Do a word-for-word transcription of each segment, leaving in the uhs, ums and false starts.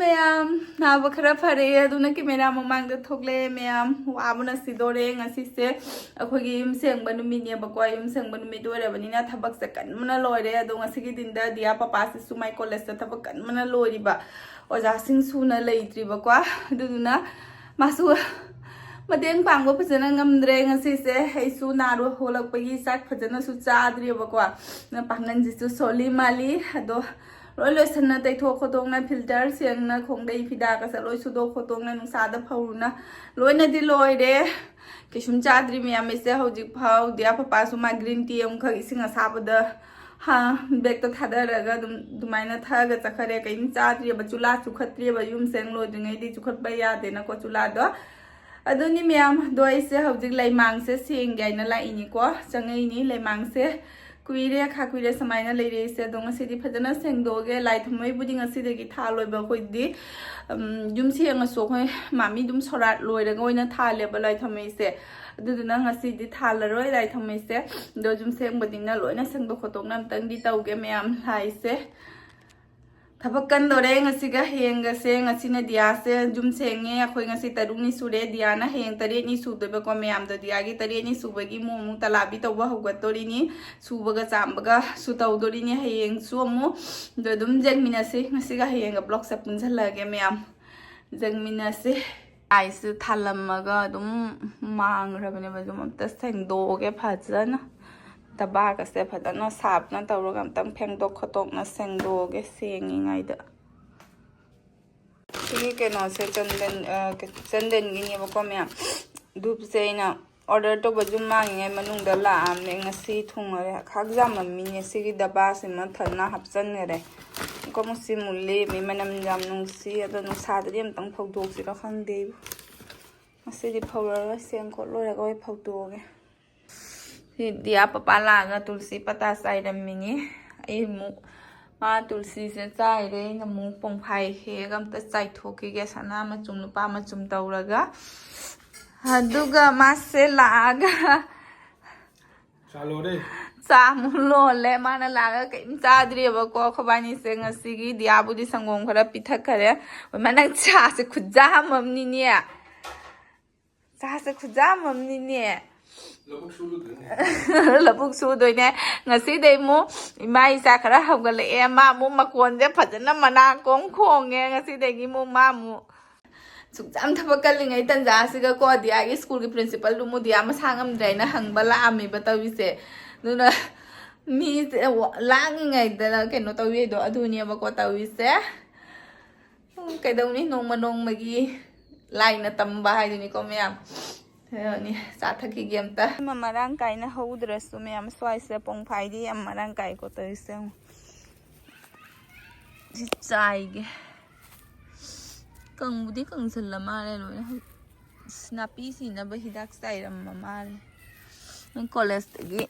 ꯃꯌꯥꯝ, ꯅꯥꯕ ꯈꯔ ꯐꯔꯦ, ꯑꯗꯨꯅ ꯀꯦꯃꯦꯔꯥ ꯃꯃꯥꯡꯗ ꯊꯣꯛꯂꯛꯑꯦ꯫ ꯃꯌꯥꯝ, ꯋꯥꯕꯅ ꯁꯤꯗꯣꯔꯦ꯫ ꯉꯁꯤꯁꯦ ꯑꯩꯈꯣꯏꯒꯤ ꯌꯨꯝ ꯁꯦꯡꯕ ꯅꯨꯃꯤꯠꯅꯦꯕꯀꯣ꯫ ꯌꯨꯝ ꯁꯦꯡꯕ ꯅꯨꯃꯤꯠ ꯑꯣꯏꯔꯕꯅꯤꯅ ꯊꯕꯛꯁꯦ ꯀꯟꯕꯅ ꯂꯣꯏꯔꯦ꯫ ꯑꯗꯣ ꯉꯁꯤꯒꯤ ꯗꯤꯟꯗ ꯗꯤꯌꯥ ꯄꯄꯥꯁꯤꯁꯨ ꯃꯥꯏ ꯀꯣꯂꯦꯖꯇ ꯊꯕꯛ ꯀꯟꯕꯅ ꯂꯣꯏꯔꯤꯕ, ꯑꯣꯖꯥꯁꯤꯡ ꯁꯨꯅ ꯂꯩꯇ꯭ꯔꯤꯕꯀꯣ꯫ ꯑꯗꯨꯗꯨꯅ ꯃꯥꯁꯨ ꯃꯇꯦꯡ ꯄꯥꯡꯕ ꯐꯖꯅ ꯉꯝꯗ꯭ꯔꯦ ꯉꯁꯤꯁꯦ꯫ ꯑꯩꯁꯨ ꯅꯥꯔꯨ ꯍꯣꯂꯛꯄꯒꯤ ꯆꯥꯛ ꯐꯖꯅꯁꯨ ꯆꯥꯗ꯭ꯔꯤꯕꯀꯣ꯫ ꯑꯗꯨꯅ ꯄꯥꯡꯒꯜꯁꯤꯁꯨ ꯁꯣꯜꯂꯤ ꯃꯥꯜꯂꯤ꯫ ꯑꯗꯣ ꯂꯣꯏ ꯂꯣꯏꯁꯟꯅ, ꯇꯩꯊꯣꯛ ꯈꯣꯠꯇꯣꯛꯅ, ꯐꯤꯜꯇꯔ ꯁꯦꯡꯅ, ꯈꯣꯡꯗꯩ ꯐꯤꯗꯥꯒꯁꯦ ꯂꯣꯏ ꯁꯨꯗꯣꯛ ꯈꯣꯠꯇꯣꯛꯅ, ꯅꯨꯡꯁꯥꯗ ꯐꯧꯔꯨꯅ ꯂꯣꯏꯅꯗꯤ ꯂꯣꯏꯔꯦ꯫ ꯀꯩꯁꯨꯝ ꯆꯥꯗ꯭ꯔꯤ ꯃꯌꯥꯝ꯫ ꯑꯩꯁꯦ ꯍꯧꯖꯤꯛ ꯐꯥꯎ ꯗꯤꯌꯥ ꯄꯄꯥꯁꯨ ꯃꯥ ꯒ꯭ꯔꯤꯟ ꯇꯤ ꯑꯃꯈꯛ ꯏꯁꯤꯡ ꯑꯁꯥꯕꯗ, ꯍꯥ, ꯕꯦꯛꯇ ꯊꯥꯗꯔꯒ ꯑꯗꯨꯝ ꯑꯗꯨꯃꯥꯏꯅ ꯊꯛꯑꯒ ꯆꯠꯈꯔꯦ꯫ ꯀꯩꯝ ꯆꯥꯗ꯭ꯔꯤꯑꯕ, ꯆꯨꯂꯥ ꯆꯨꯈꯠꯇ꯭ꯔꯤꯑꯕ꯫ ꯌꯨꯝ ꯁꯦꯡ ꯂꯣꯏꯗ꯭ꯔꯤꯉꯩꯗꯤ ꯆꯨꯈꯠꯄ ꯌꯥꯗꯦꯅꯀꯣ ꯆꯨꯂꯥꯗꯣ꯫ ꯑꯗꯨꯅꯤ ꯃꯌꯥꯝ꯫ ꯑꯗꯣ ꯑꯩꯁꯦ ꯍꯧꯖꯤꯛ ꯂꯩꯃꯥꯡꯁꯦ ꯁꯦꯡꯒꯦ ꯍꯥꯏꯅ ꯂꯥꯛꯏꯅꯤꯀꯣ, ꯆꯪꯉꯛꯏꯅꯤ꯫ ꯂꯩꯃꯥꯡꯁꯦ ꯀꯨꯏꯔꯦ, ꯈꯥ ꯀꯨꯏꯔꯦ ꯁꯨꯃꯥꯏꯅ ꯂꯩꯔꯛꯏꯁꯦ꯫ ꯑꯗꯣ ꯉꯁꯤꯗꯤ ꯐꯖꯅ ꯁꯦꯡꯗꯣꯛꯑꯒꯦ꯫ ꯂꯥꯏ ꯊꯝꯕꯩꯕꯨꯗꯤ ꯉꯁꯤꯗꯒꯤ ꯊꯥꯜꯂꯣꯏꯕ ꯑꯩꯈꯣꯏꯗꯤ꯫ ꯎꯝ, ꯌꯨꯝ ꯁꯦꯡꯉꯁꯨ ꯑꯩꯈꯣꯏ ꯃꯥꯃꯤ ꯑꯗꯨꯝ ꯁꯣꯔꯥꯠ ꯂꯣꯏꯔꯒ ꯑꯣꯏꯅ ꯊꯥꯜꯂꯦꯕ ꯂꯥꯏ ꯊꯝꯃꯩꯁꯦ꯫ ꯑꯗꯨꯗꯨꯅ ꯉꯁꯤꯗꯤ ꯊꯥꯜꯂꯔꯣꯏ ꯂꯥꯏ ꯊꯝꯃꯩꯁꯦ꯫ ꯑꯗꯣ ꯌꯨꯝ ꯁꯦꯡꯕꯅꯤꯅ ꯂꯣꯏꯅ ꯁꯦꯡꯗꯣꯛ ꯈꯣꯠꯇꯣꯛꯅ ꯑꯝꯇꯪꯗꯤ ꯇꯧꯒꯦ ꯃꯌꯥꯝ꯫ ꯂꯥꯏꯁꯦ ꯊꯕꯛ ꯀꯟꯗꯣꯔꯦ ꯉꯁꯤꯒ ꯍꯌꯦꯡꯒꯁꯦ꯫ ꯉꯁꯤꯅ ꯗꯤꯌꯥꯁꯦ ꯌꯨꯝ ꯁꯦꯡꯉꯦ꯫ ꯑꯩꯈꯣꯏ ꯉꯁꯤ ꯇꯔꯨꯛꯅꯤ ꯁꯨꯔꯦ꯫ ꯗꯤꯌꯥꯅ ꯍꯌꯦꯡ ꯇꯔꯦꯠꯅꯤ ꯁꯨꯗꯣꯏꯕꯀꯣ꯫ ꯃꯌꯥꯝꯗꯣ ꯗꯤꯌꯥꯒꯤ ꯇꯔꯦꯠꯅꯤ ꯁꯨꯕꯒꯤ ꯑꯃꯨꯛ ꯑꯃꯨꯛ ꯇꯂꯥꯕꯤ ꯇꯧꯕ ꯍꯧꯒꯠꯇꯣꯔꯤꯅꯤ꯫ ꯁꯨꯕꯒ ꯆꯥꯝꯕꯒꯁꯨ ꯇꯧꯗꯣꯔꯤꯅꯤ ꯍꯌꯦꯡꯁꯨ ꯑꯃꯨꯛ꯫ ꯑꯗꯣ ꯑꯗꯨꯝ ꯌꯦꯡꯃꯤꯟꯅꯁꯤ꯫ ꯉꯁꯤꯒ ꯍꯌꯦꯡꯒ ꯕ꯭ꯂꯣꯛꯁꯦ ꯄꯨꯟꯁꯤꯜꯂꯛꯑꯒꯦ ꯃꯌꯥꯝ꯫ ꯌꯦꯡꯃꯤꯟꯅꯁꯤ꯫ ꯂꯥꯏꯁꯨ ꯊꯥꯜꯂꯝꯃꯒ ꯑꯗꯨꯝ ꯃꯥꯡꯈ꯭ꯔꯕꯅꯦꯕ꯫ ꯑꯗꯨꯝ ꯑꯝꯇ ꯁꯦꯡꯗꯣꯛꯑꯒꯦ ꯐꯖꯅ꯫ ꯗꯕꯥꯒꯁꯦ ꯐꯖꯅ ꯁꯥꯞꯅ ꯇꯧꯔꯒ ꯑꯝꯇꯪ ꯐꯦꯡꯗꯣꯛ ꯈꯣꯠꯇꯣꯛꯅ ꯁꯦꯡꯗꯣꯛꯑꯒꯦ ꯁꯦꯡꯉꯤꯉꯩꯗ꯫ ꯁꯤꯒꯤ ꯀꯩꯅꯣꯁꯦ ꯆꯟꯗꯟ, ꯑ, ꯆꯟꯗꯟꯒꯤꯅꯦꯕꯀꯣ ꯃꯌꯥꯝ꯫ ꯙꯨꯞꯁꯦ ꯑꯩꯅ ꯑꯣꯔꯗꯔ ꯇꯧꯕꯁꯨ ꯃꯥꯡꯉꯤꯉꯩ ꯃꯅꯨꯡꯗ ꯂꯥꯛꯑꯝꯃꯦ꯫ ꯉꯁꯤ ꯊꯨꯡꯉꯔꯦ꯫ ꯈꯥꯛ ꯌꯥꯝꯃꯝꯃꯤꯅꯦ꯫ ꯁꯤꯒꯤ ꯗꯕꯥꯁꯤꯃ ꯊꯟꯅ ꯍꯥꯞꯆꯟꯈꯔꯦ꯫ ꯀꯣ ꯃꯨꯁꯤ ꯃꯨꯜꯂꯤ꯫ ꯃꯤ ꯃꯅꯝ ꯌꯥꯝ ꯅꯨꯡꯁꯤ꯫ ꯑꯗꯣ ꯅꯨꯡꯁꯥꯗꯗꯤ ꯑꯝꯇꯪ ꯐꯧꯗꯣꯛꯁꯤꯔ ꯈꯪꯗꯦ꯫ ꯉꯁꯤꯗꯤ ꯐꯧꯔꯔꯣꯏ꯫ ꯁꯦꯡ ꯈꯣꯠ ꯂꯣꯏꯔꯒ ꯑꯣꯏ ꯐꯧꯗꯣꯛꯑꯒꯦ꯫ ꯁꯤ ꯗꯤꯌꯥ ꯄꯄꯥ ꯂꯥꯛꯑꯒ ꯇꯨꯜꯁꯤ ꯄꯇꯥ ꯆꯥꯏꯔꯝꯃꯤꯅꯤ꯫ ꯑꯩ ꯑꯃꯨꯛ ꯃꯥ ꯇꯨꯜꯁꯤꯁꯦ ꯆꯥꯏꯔꯦ꯫ ꯑꯩꯅ ꯑꯃꯨꯛ ꯄꯣꯡꯐꯥꯏ ꯍꯦꯛꯑꯒ ꯑꯝꯇ ꯆꯥꯏꯊꯣꯛꯈꯤꯒꯦ꯫ ꯁꯅꯥ ꯃꯆꯨꯝ ꯂꯨꯄꯥ ꯃꯆꯨꯝ ꯇꯧꯔꯒ꯫ ꯑꯗꯨꯒ ꯃꯥꯁꯦ ꯂꯥꯛꯑꯒ ꯆꯥꯂꯣꯔꯦ꯫ ꯆꯥ ꯑꯃꯨꯛ ꯂꯣꯜꯂꯦ꯫ ꯃꯥꯅ ꯂꯥꯛꯑꯒ ꯀꯔꯤꯝ ꯆꯥꯗ꯭ꯔꯤꯑꯕꯀꯣ꯫ ꯑꯩꯈꯣꯏꯕꯥꯅꯤꯁꯦ ꯉꯁꯤꯒꯤ ꯗꯤꯌꯥꯕꯨꯗꯤ ꯁꯪꯒꯣꯝ ꯈꯔ ꯄꯤꯊꯛꯈꯔꯦ꯫ ꯃꯥ, ꯅꯪ ꯆꯥꯁꯦ ꯈꯨꯠꯖꯥꯝ ꯑꯃꯅꯤꯅꯦ꯫ ꯆꯥꯁꯦ ꯈꯨꯠꯖꯥꯝ ꯑꯃꯅꯤꯅꯦ꯫ ꯂꯧꯕꯨꯛ ꯁꯨꯗꯣꯏꯅꯦ꯫ ꯉꯁꯤꯗꯩ ꯑꯃꯨꯛ ꯏꯃꯥ ꯏꯆꯥ ꯈꯔ ꯍꯧꯒꯠꯂꯛꯑꯦ꯫ ꯃꯥ ꯑꯃꯨꯛ ꯃꯀꯣꯟꯁꯦ ꯐꯖꯅ ꯃꯅꯥ ꯀꯣꯡ ꯈꯣꯡꯉꯦ꯫ ꯉꯁꯤꯗꯒꯤ ꯑꯃꯨꯛ ꯃꯥ ꯑꯃꯨꯛ ꯁꯨꯛꯌꯥꯝ ꯊꯕꯛ ꯀꯜꯂꯤꯉꯩ ꯇꯟꯖꯥꯁꯤꯒꯀꯣ, ꯗꯤꯌꯥꯒꯤ ꯁ꯭ꯀꯨꯜꯒꯤ ꯄ꯭ꯔꯤꯟꯁꯤꯄꯜꯗꯨ ꯑꯃꯨꯛ ꯗꯤꯌꯥ ꯃꯁꯥ ꯉꯝꯗ꯭ꯔꯦꯅ ꯍꯪꯕ ꯂꯥꯛꯑꯝꯃꯦꯕ ꯇꯧꯔꯤꯁꯦ꯫ ꯑꯗꯨꯅ ꯃꯤꯁꯦ ꯋꯥ-, ꯂꯥꯡꯉꯤꯉꯩꯗ ꯀꯩꯅꯣ ꯇꯧꯋꯦꯗꯣ ꯑꯗꯨꯅꯦꯕꯀꯣ ꯇꯧꯔꯤꯁꯦ꯫ ꯎꯝ, ꯀꯩꯗꯧꯅꯤ, ꯅꯣꯡꯃ ꯅꯣꯡꯃꯒꯤ ꯂꯥꯏꯅ ꯇꯝꯕ ꯍꯥꯏꯗꯨꯅꯤꯀꯣ ꯃꯌꯥꯝ꯫ ꯀꯩꯗꯧꯅꯤ, ꯆꯥ ꯊꯛꯈꯤꯒꯦ ꯑꯝꯇ꯫ ꯑꯃ ꯃꯔꯥꯡ ꯀꯥꯏꯅ ꯍꯧꯗ꯭ꯔꯁꯨ ꯃꯌꯥꯝ ꯁ꯭ꯋꯥꯏꯁꯤꯗ ꯄꯣꯡꯐꯥꯏꯗꯤ ꯌꯥꯝ ꯃꯔꯥꯡ ꯀꯥꯏꯀꯣ ꯇꯧꯔꯤꯁꯦ꯫ ꯌꯦꯡꯉꯨ꯫ ꯁꯤ ꯆꯥꯏꯒꯦ꯫ ꯀꯪꯕꯨꯗꯤ ꯀꯪꯁꯤꯜꯂ ꯃꯥꯜꯂꯦ ꯂꯣꯏꯅ꯫ ꯑꯁ, ꯅꯥꯄꯤ ꯁꯤꯅꯕ ꯍꯤꯗꯥꯛ ꯆꯥꯏꯔꯝꯕ ꯃꯥꯜꯂꯦ꯫ ꯅꯪ ꯀꯣꯂꯦꯖꯇꯒꯤ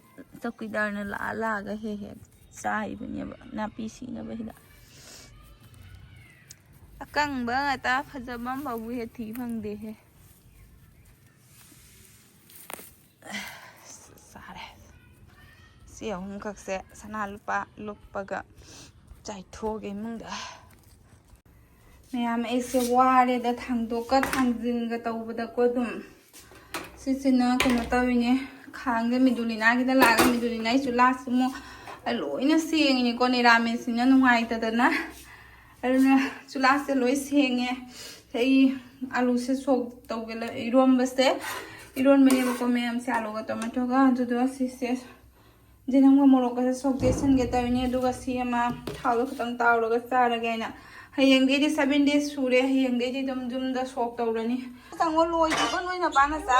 ꯆꯧꯀꯤꯗꯥꯔꯅ ꯂꯥꯛꯑ ꯂꯥꯛꯑꯒ ꯍꯦꯛ ꯍꯦꯛ ꯆꯥꯏꯕꯅꯦꯕ ꯅꯥꯄꯤ ꯁꯤꯅꯕ ꯍꯤꯗꯥꯛ꯫ ꯑꯀꯪꯕ ꯉꯥꯛꯇ, ꯐꯖꯕ ꯑꯃꯐꯥꯎꯕ ꯍꯦꯛ ꯊꯤ ꯐꯪꯗꯦꯍꯦ꯫ ꯆꯥꯔꯦ꯫ ꯁꯤ ꯑꯍꯨꯝꯈꯛꯁꯦ ꯁꯅꯥ ꯂꯨꯄꯥ ꯂꯨꯞꯄꯒ ꯆꯥꯏꯊꯣꯛꯑꯒꯦ ꯏꯃꯨꯡꯗ꯫ ꯃꯌꯥꯝ, ꯑꯩꯁꯦ ꯋꯥꯔꯦꯗ, ꯊꯥꯡꯗꯣꯛꯀ ꯊꯥꯡꯖꯤꯟꯒ ꯇꯧꯕꯗꯀꯣ꯫ ꯑꯗꯨꯝ ꯁꯤꯁꯤꯅ ꯀꯩꯅꯣ ꯇꯧꯔꯤꯅꯦ, ꯈꯥꯡꯗ ꯃꯤꯗꯨꯂꯤꯅꯥꯒꯤꯗ ꯂꯥꯛꯑꯒ ꯃꯤꯗꯨꯂꯤꯅꯥꯒꯤ ꯆꯨꯂꯥꯁꯤ ꯑꯃꯨꯛ ꯂꯣꯏꯅ ꯁꯦꯡꯉꯤꯅꯤꯀꯣ, ꯅꯤꯔꯥꯃꯤꯁꯁꯤꯅ ꯅꯨꯡꯉꯥꯏꯇꯗꯅ꯫ ꯑꯗꯨꯅ ꯆꯨꯂꯥꯁꯦ ꯂꯣꯏ ꯁꯦꯡꯉꯦ꯫ ꯑꯩ ꯑꯂꯨꯁꯦ ꯁꯣꯛ ꯇꯧꯒꯦ, ꯏꯔꯣꯝꯕꯁꯦ, ꯏꯔꯣꯟꯕꯅꯦꯕꯀꯣ ꯃꯌꯥꯝꯁꯦ, ꯑꯂꯨꯒ ꯇꯣꯃꯦꯇꯣꯒ꯫ ꯑꯗꯨꯗꯣ ꯁꯤꯁꯦ ꯖꯤꯅꯝꯒ ꯃꯣꯔꯣꯛꯀꯁꯦ ꯁꯣꯛ ꯇꯩꯁꯟꯒꯦ ꯇꯧꯔꯤꯅꯦ, ꯑꯗꯨꯒ ꯁꯤ ꯑꯃ ꯊꯥꯎꯗꯣ ꯈꯤꯇꯪ ꯇꯥꯎꯔꯒ ꯆꯥꯔꯒꯦ ꯍꯥꯏꯅ꯫ ꯍꯌꯦꯡꯗꯩꯗꯤ seven days ꯁꯨꯔꯦ, ꯍꯌꯦꯡꯗꯩꯗꯤ ꯑꯗꯨꯝ ꯌꯨꯝꯗ ꯁꯣꯛ ꯇꯧꯔꯅꯤ꯫ ꯆꯪꯉꯣ, ꯂꯣꯏꯗ꯭ꯔꯤꯕꯣ ꯅꯣꯏ ꯅꯄꯥ ꯅꯆꯥ?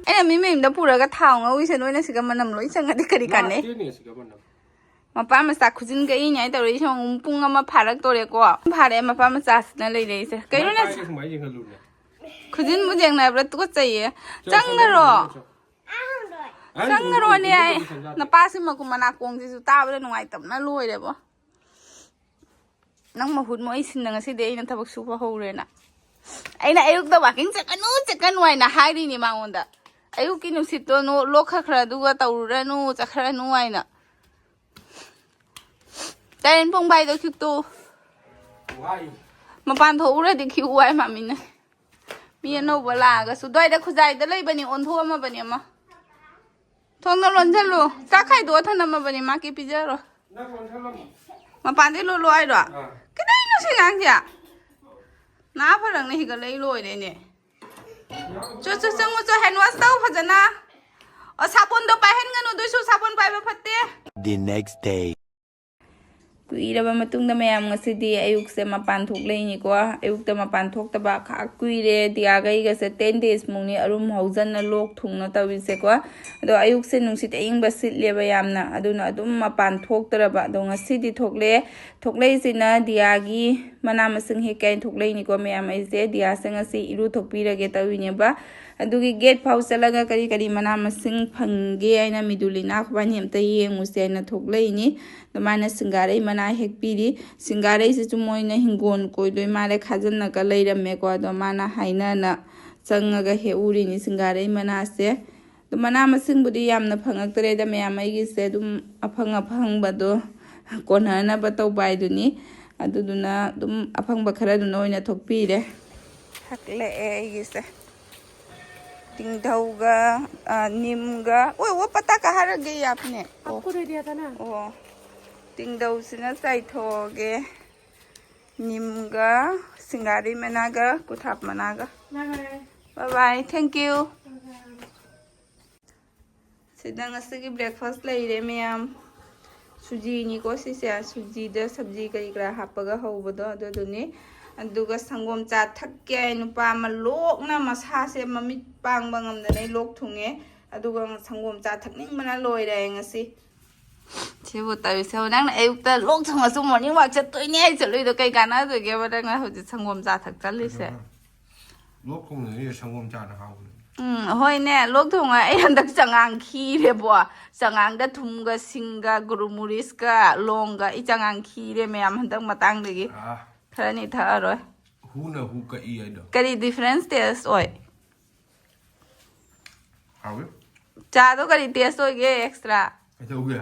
ꯑꯩꯅ ꯃꯤ ꯃꯌꯨꯝꯗ ꯄꯨꯔꯒ ꯊꯥꯎ ꯉꯧꯔꯤꯁꯦ ꯅꯣꯏꯅ ꯁꯤꯒ ꯃꯅꯝ ꯂꯣꯏ ꯆꯪꯉꯗꯤ ꯀꯔꯤ ꯀꯥꯟꯅꯩ? ꯂꯥꯛꯇꯦꯅꯦ ꯁꯤꯒ ꯃꯅꯝ꯫ ꯃꯄꯥ ꯃꯆꯥ ꯈꯨꯖꯤꯟ ꯀꯛꯏꯅꯦ ꯍꯥꯏ ꯇꯧꯔꯛꯏꯁꯦ, ꯌꯦꯡꯉꯨ, ꯄꯨꯡ ꯑꯃ ꯐꯥꯔꯛꯇꯣꯔꯦꯀꯣ꯫ ꯐꯥꯔꯦ, ꯃꯄꯥ ꯃꯆꯥꯁꯤꯅ ꯂꯩꯔꯛꯏꯁꯦ꯫ ꯀꯩꯅꯣꯅꯦ? ꯃꯥꯏ ꯄꯥꯏꯔꯒ ꯁꯨꯃꯥꯏꯅ ꯌꯦꯡꯍꯜꯂꯨꯅꯦ꯫ ꯈꯨꯖꯤꯟꯕꯨ ꯌꯦꯡꯅꯕ꯭ꯔꯥ? ꯇꯨꯀꯠꯆꯩꯌꯦ꯫ ꯆꯪ, ꯆꯪꯈ꯭ꯔꯣ꯫ ꯆꯪ, ꯆꯪ꯫ ꯑꯩ ꯆꯪꯈ꯭ꯔꯣꯅꯦ, ꯌꯦꯡꯉꯣ, ꯑꯩ꯫ ꯌꯦꯡꯉꯣ, ꯌꯦꯡꯉꯣ꯫ ꯅꯄꯥꯁꯤ ꯃꯀꯨ ꯃꯅꯥꯀꯣꯡꯁꯤꯁꯨ ꯇꯥꯕꯗ ꯅꯨꯡꯉꯥꯏꯇꯕꯅ ꯂꯣꯏꯔꯦꯕꯣ꯫ ꯅꯪ ꯃꯍꯨꯠ ꯃꯣꯏ ꯁꯤꯟꯅ ꯉꯁꯤꯗꯤ ꯑꯩꯅ ꯊꯕꯛ ꯁꯨꯕ ꯍꯧꯔꯦꯅ꯫ ꯑꯩꯅ ꯑꯌꯨꯛꯇ walking ꯆꯠꯀꯅꯨ, ꯆꯠꯀꯅꯨ ꯍꯥꯏꯅ ꯍꯥꯏꯔꯤꯅꯦ ꯃꯉꯣꯟꯗ꯫ ꯑꯌꯨꯛꯀꯤ ꯅꯨꯡꯁꯤꯠꯇꯣ ꯅꯣ-, ꯂꯣꯛꯈꯠꯈ꯭ꯔ ꯑꯗꯨꯒ ꯇꯧꯔꯨꯔꯅꯨ, ꯆꯠꯈ꯭ꯔꯅꯨ ꯍꯥꯏꯅ꯫ ꯇꯔꯦꯟ ꯄꯣꯡꯕ ꯍꯥꯏꯗꯣ ꯈꯤꯛꯇꯣ꯫ ꯋꯥꯏ꯫ ꯃꯄꯥꯟ ꯊꯣꯛꯎꯔꯗꯤ ꯈꯤꯛꯎ ꯍꯥꯏ ꯃꯥꯃꯤꯅ꯫ ꯃꯤ ꯑꯅꯧꯕ ꯂꯥꯛꯑꯒꯁꯨ꯫ ꯑꯗꯨꯋꯥꯏꯗ ꯈꯨꯖꯥꯏꯗ ꯂꯩꯕꯅꯤ, ꯑꯣꯟꯊꯣꯛꯑꯝꯃꯕꯅꯤ ꯑꯃ꯫ ꯊꯣꯡꯅ ꯂꯣꯟꯁꯤꯜꯂꯨ꯫ ꯆꯥꯛ ꯈꯥꯏꯗꯣꯛꯑ ꯊꯅꯝꯃꯕꯅꯤ, ꯃꯥ ꯀꯦ ꯄꯤꯖꯔꯣ꯫ ꯅꯪ ꯂꯣꯟꯁꯤꯜꯂꯝꯃꯣ꯫ ꯃꯄꯥꯟꯗꯩ ꯂꯣꯜꯂꯣ ꯍꯥꯏꯔꯣ? ꯑꯥ꯫ ꯀꯗꯥꯏꯅꯣ ꯁꯤ ꯑꯉꯥꯡꯁꯦ? ꯅꯥ ꯐꯔꯛꯅ ꯍꯤꯒꯠꯂꯛꯏ ꯂꯣꯏꯔꯦꯅꯦ꯫ ꯆꯣ, ꯆꯣ, ꯆꯪꯉꯨ ꯆꯣ, hand wash ꯇꯧ ꯐꯖꯅ꯫ ꯑꯣ, ꯁꯥꯄꯣꯟꯗꯣ ꯄꯥꯏꯍꯟꯒꯅꯨ, ꯑꯗꯨꯏꯁꯨ ꯁꯥꯄꯣꯟ ꯄꯥꯏꯕ ꯐꯠꯇꯦ꯫ The next day. ꯀꯨꯏꯔꯕ ꯃꯇꯨꯡꯗ ꯃꯌꯥꯝ ꯉꯁꯤꯗꯤ ꯑꯌꯨꯛꯁꯦ ꯃꯄꯥꯟ ꯊꯣꯛꯂꯛꯏꯅꯤꯀꯣ꯫ ꯑꯌꯨꯛꯇ ꯃꯄꯥꯟ ꯊꯣꯛꯇꯕ ꯈꯥꯛ ꯀꯨꯏꯔꯦ꯫ ꯗꯤꯌꯥꯒ ꯑꯩꯒꯁꯦ ten days ꯃꯨꯛꯅꯤ ꯑꯔꯨꯝ ꯍꯧꯖꯟꯅ ꯂꯣꯛ ꯊꯨꯡꯅ ꯇꯧꯔꯤꯁꯦꯀꯣ꯫ ꯑꯗꯣ ꯑꯌꯨꯛꯁꯦ ꯅꯨꯡꯁꯤꯠ ꯑꯏꯪꯕ ꯁꯤꯠꯂꯦꯕ ꯌꯥꯝꯅ, ꯑꯗꯨꯅ ꯑꯗꯨꯝ ꯃꯄꯥꯟ ꯊꯣꯛꯇ꯭ꯔꯕ꯫ ꯑꯗꯣ ꯉꯁꯤꯗꯤ ꯊꯣꯛꯂꯛꯑꯦ꯫ ꯊꯣꯛꯂꯛꯏꯁꯤꯅ ꯗꯤꯌꯥꯒꯤ ꯃꯅꯥ ꯃꯁꯤꯡ ꯍꯦꯛꯀꯦ ꯍꯥꯏꯅ ꯊꯣꯛꯂꯛꯏꯅꯤꯀꯣ ꯃꯌꯥꯝ꯫ ꯑꯩꯁꯦ ꯗꯤꯌꯥꯁꯦ ꯉꯁꯤ ꯏꯔꯨ ꯊꯣꯛꯄꯤꯔꯒꯦ ꯇꯧꯔꯤꯅꯦꯕ꯫ ꯑꯗꯨꯒꯤ gate ꯐꯥꯎ ꯆꯠꯂꯒ ꯀꯔꯤ ꯀꯔꯤ ꯃꯅꯥ ꯃꯁꯤꯡ ꯐꯪꯒꯦ ꯍꯥꯏꯅ ꯃꯤꯗꯨꯂꯤꯅꯥ ꯑꯩꯈꯣꯏꯕꯥꯅꯤ ꯑꯝꯇ ꯌꯦꯡꯉꯨꯁꯦ ꯍꯥꯏꯅ ꯊꯣꯛꯂꯛꯏꯅꯤ꯫ ꯑꯗꯨꯃꯥꯏꯅ ꯁꯤꯡꯒꯥꯔꯩ ꯃꯅꯥ ꯍꯦꯛꯄꯤꯔꯤ꯫ ꯁꯤꯡꯒꯥꯔꯩꯁꯤꯁꯨ ꯃꯣꯏꯅ ꯍꯤꯡꯒꯣꯜ ꯀꯣꯏꯗꯣꯏ ꯃꯥꯜꯂꯦ, ꯈꯥꯖꯤꯟꯅꯒ ꯂꯩꯔꯝꯃꯦꯀꯣ꯫ ꯑꯗꯣ ꯃꯥꯅ ꯍꯥꯏꯅꯅ ꯆꯪꯉꯒ ꯍꯦꯛꯎꯔꯤꯅꯤ ꯁꯤꯡꯒꯥꯔꯩ ꯃꯅꯥꯁꯦ꯫ ꯑꯗꯣ ꯃꯅꯥ ꯃꯁꯤꯡꯕꯨꯗꯤ ꯌꯥꯝꯅ ꯐꯪꯉꯛꯇ꯭ꯔꯦꯗ ꯃꯌꯥꯝ, ꯑꯩꯒꯤꯁꯦ ꯑꯗꯨꯝ ꯑꯐꯪ ꯑꯐꯪꯕꯗꯣ ꯀꯣꯟꯅꯅꯕ ꯇꯧꯕ ꯍꯥꯏꯗꯨꯅꯤ꯫ ꯑꯗꯨꯗꯨꯅ ꯑꯗꯨꯝ ꯑꯐꯪꯕ ꯈꯔꯗꯨꯅ ꯑꯣꯏꯅ ꯊꯣꯛꯄꯤꯔꯦ꯫ ꯍꯛꯂꯛꯑꯦ ꯑꯩꯒꯤꯁꯦ꯫ ꯇꯤꯡꯙꯧꯒ, ꯑ, ꯅꯤꯝꯒ, ꯑꯣ, ꯑꯣ, ꯄꯇꯥ ꯀꯍꯥ ꯔꯒꯦ ꯑꯥꯞꯅꯦ? ꯑꯣ꯫ ꯑꯣ꯫ ꯇꯤꯡꯙꯧꯁꯤꯅ ꯆꯥꯏꯊꯣꯛꯑꯒꯦ꯫ ꯅꯤꯝꯒ ꯁꯤꯡꯒꯥꯔꯩ ꯃꯅꯥꯒ ꯀꯨꯊꯥꯞ ꯃꯅꯥꯒ꯫ Bye bye. Bye bye. Thank you. Bye bye. ꯁꯤꯗ ꯉꯁꯤꯒꯤ breakfast ꯂꯩꯔꯦ ꯃꯌꯥꯝ꯫ ꯁꯨꯖꯤꯅꯤꯀꯣ ꯁꯤꯁꯦ꯫ ꯁꯨꯖꯤꯗ ꯁꯕꯖꯤ ꯀꯔꯤ ꯀꯔꯥ ꯍꯥꯞꯄꯒ ꯍꯧꯕꯗꯣ ꯑꯗꯨꯗꯨꯅꯤ꯫ ꯑꯗꯨꯒ ꯁꯪꯒꯣꯝ ꯆꯥ ꯊꯛꯀꯦ ꯍꯥꯏ ꯅꯨꯄꯥ ꯑꯃ ꯂꯣꯛꯅ ꯃꯁꯥꯁꯦ ꯃꯃꯤꯠ ꯄꯥꯡꯕ ꯉꯝꯗꯅ ꯑꯩ ꯂꯣꯛ ꯊꯨꯡꯉꯦ꯫ ꯑꯗꯨꯒ ꯁꯪꯒꯣꯝ ꯆꯥ ꯊꯛꯅꯤꯡꯕꯅ ꯂꯣꯏꯔꯦ ꯑꯩ ꯉꯁꯤ꯫ ꯁꯤꯕꯨ ꯇꯧꯔꯤꯁꯦ꯫ ꯅꯪꯅ ꯑꯌꯨꯛꯇ ꯂꯣꯛ ꯊꯨꯡꯉꯁꯨ morning walk ꯆꯠꯇꯣꯏꯅꯦ ꯑꯩ ꯆꯠꯂꯨꯏꯗꯣ ꯀꯩ ꯀꯥꯟꯅꯗꯣꯏꯒꯦꯕ? ꯅꯪꯅ ꯍꯧꯖꯤꯛ ꯁꯪꯒꯣꯝ ꯆꯥ ꯊꯛ ꯆꯠꯂꯤꯁꯦ꯫ ꯂꯣꯛ ꯊꯨꯡꯅꯔꯤꯁꯦ ꯁꯪꯒꯣꯝ ꯆꯥꯅ ꯍꯥꯎꯕꯅꯦ꯫ ꯎꯝ, ꯍꯣꯏꯅꯦ, ꯂꯣꯛ ꯊꯨꯡꯉ ꯑꯩ ꯍꯟꯗꯛ ꯆꯉꯥꯡ ꯈꯤꯔꯦꯕꯣ꯫ ꯆꯉꯥꯡꯗ ꯊꯨꯝꯒ ꯁꯤꯡꯒ ꯒꯨꯔꯨꯃꯨꯔꯤꯁꯀ ꯂꯣꯡꯒ ꯑꯩ ꯆꯉꯥꯡ ꯈꯤꯔꯦ ꯃꯌꯥꯝ ꯍꯟꯗꯛ ꯃꯇꯥꯡꯗꯒꯤ꯫ ꯑꯥ꯫ ꯈꯔꯅꯤ ꯊꯛꯑꯔꯣꯏ꯫ ꯍꯨꯅ ꯍꯨ ꯀꯛꯏ ꯍꯥꯏꯗꯣ꯫ ꯀꯔꯤ difference taste ꯑꯣꯏ? ꯍꯥꯎꯋꯤ꯫ ꯆꯥꯗꯣ ꯀꯔꯤ ꯇꯦꯁ ꯑꯣꯏꯒꯦ? ꯑꯦꯛꯁꯇ꯭ꯔꯥ? ꯀꯩꯗꯧꯒꯦ?